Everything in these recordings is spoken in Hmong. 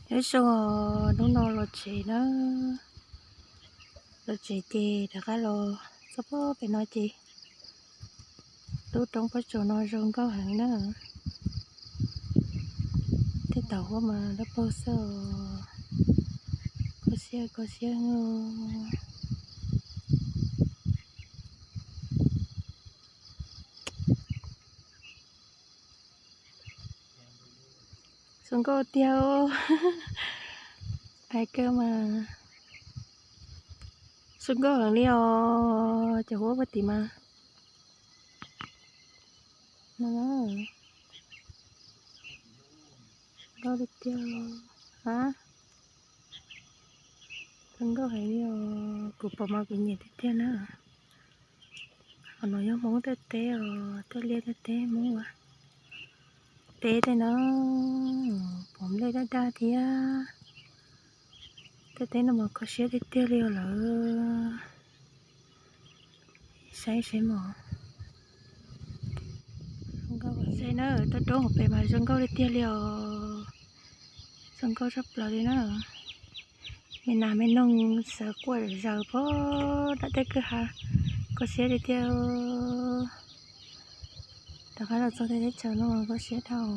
Nyob zoo, hnub no los tsev na, los tsev ces rov qab los txog pem no ces lub roob pob tsuas no zoo nkauj heev na. Tej tauv huab mas dawb paug xwb os. Kho siab kho siab. Zoo nkauj tiag. Hais kawg mas zoo nkauj heev li os, cov huab puag tim mas. Zoo nkauj tiag tiag. Ha, zoo nkauj heev li os, kuv pom mas kuv nyiam tiag tiag na. Qhov no yog Hmoob tej teb os, tej liaj tej teb Hmoob ua teb tej no, pom nplej daj daj thiab. Tej teb no mas kho siab tiag tiag li os lawm. Saib seb mog. Zoo nkauj, saib na, toj roob hauv pes mas zoo nkauj li tiag li os. Zoo nkauj tshaj plaws li na. Me nas me noog sawv quaj zaws pog nram tej kwj ha, kho siab li tiag. Rov qab los txog tej teb chaws no kho siab dhau.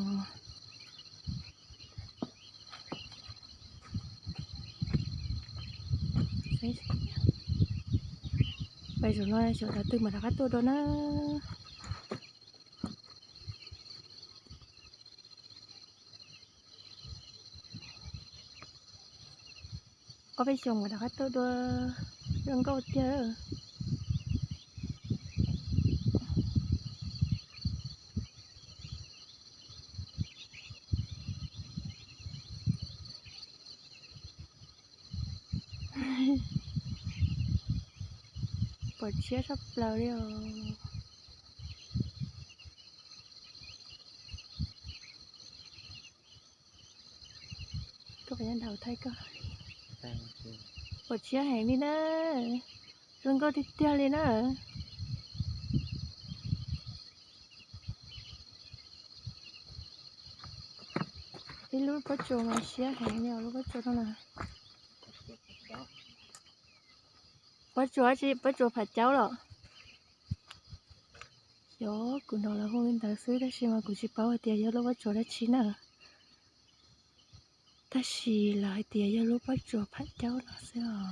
Pais zaum no xyov thaum twg mam rov qab tuaj dua na. Ob peb xyoos mam rov qab tuaj dua, zoo nkauj tiag. Pom siab tshaj plaws li os. Koj pab nyob ntawd thaij koj. Pom siab heev li na. Zoo nkauj tiag tiag li na. Ib lub pob tsuas mas siab heev li os, lub pob tsuas no na. Pob tsuas dab tsi, pob tsuas phav caub los? Xyov, kuv hnov lawv hu li ntawd xwb tab sis mas kuv tsis paub hais tias yog lub pob tsuas dab tsi na. Tab sis lawv hais tias yog lub pob tsuas phav caub no xwb os.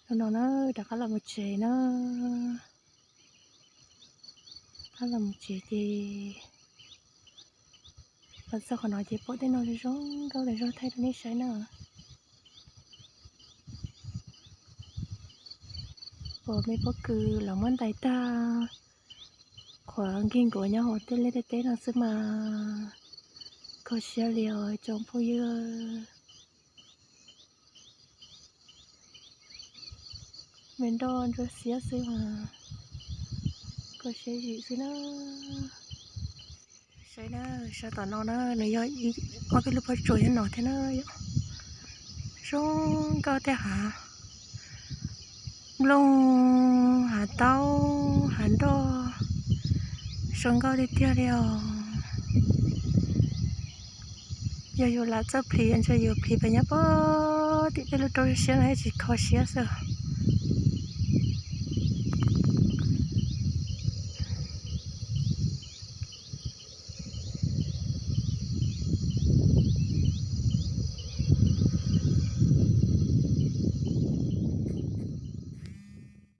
Hnub no na, rov qab los mus tsev na. Rov qab los mus tsev ces los txog qhov no ces pom tej no zoo nkauj, los thaij rau nej saib na. Pom me pob kws lawv muab ntais tag, qhuav nkig nkuav nyob hauv tej liaj tej teb no xwb mas kho siab li os tsoom phooj ywg. Me nroj ntsuab xiab xwb mas kho siab zim xwb na. Saib na, sab tom no na nws yog ib ob peb lub pob tsuas nyob no thiab na yom. Zoo nkauj tej hav nplooj, hav taub, hav nroj, zoo nkauj tiag tiag li os. Yog yus lam txawj plhis ntshe yus plhis pes nyob pog tim tej lub roob siab no thiaj tsis kho siab xwb.